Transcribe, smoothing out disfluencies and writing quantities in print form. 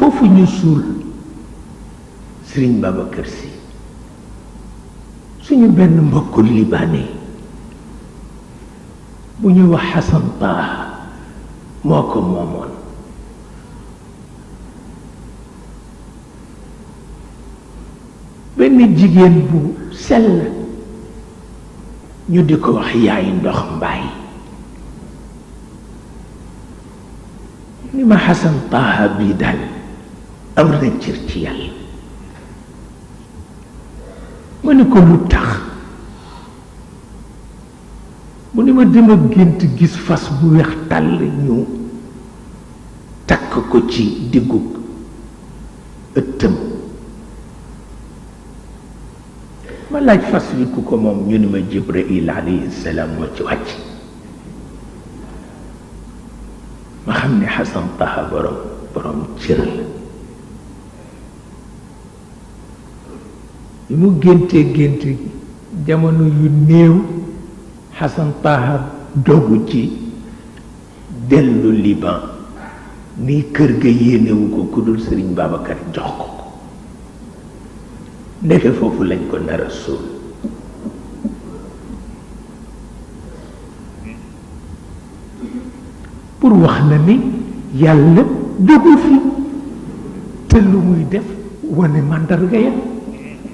foofu ñu suul Sëriñ Babacar Sy suñu benn mbokku libanais bu ñu wax Hassan Taha moo ko moomoon. benn jigéen bu sell ñu di ko wax yaay ndox mbaay ni ma Hassan Taha bii daal am na cër ci yàlla. ma ni ko lu tax mu ni ma dama gént gis fas bu weex tàll ñu takk ko ci diggu ëttam. ma laaj fas wi ku ko moom ñu ni ma Jibril alayhi salaam moo ci wàcc. ma xam ne Hassan Taha borom cër la. bi mu gént jamono yu néew Hassan Taha dogu ci dellu Liban ni kër ga yéenewu ko ku dul Sëriñ Babacar jox ko ko. ndeke foofu lañ ko nar a suul. pour wax na ni yàlla dogu fi te lu muy def wane màndarga ya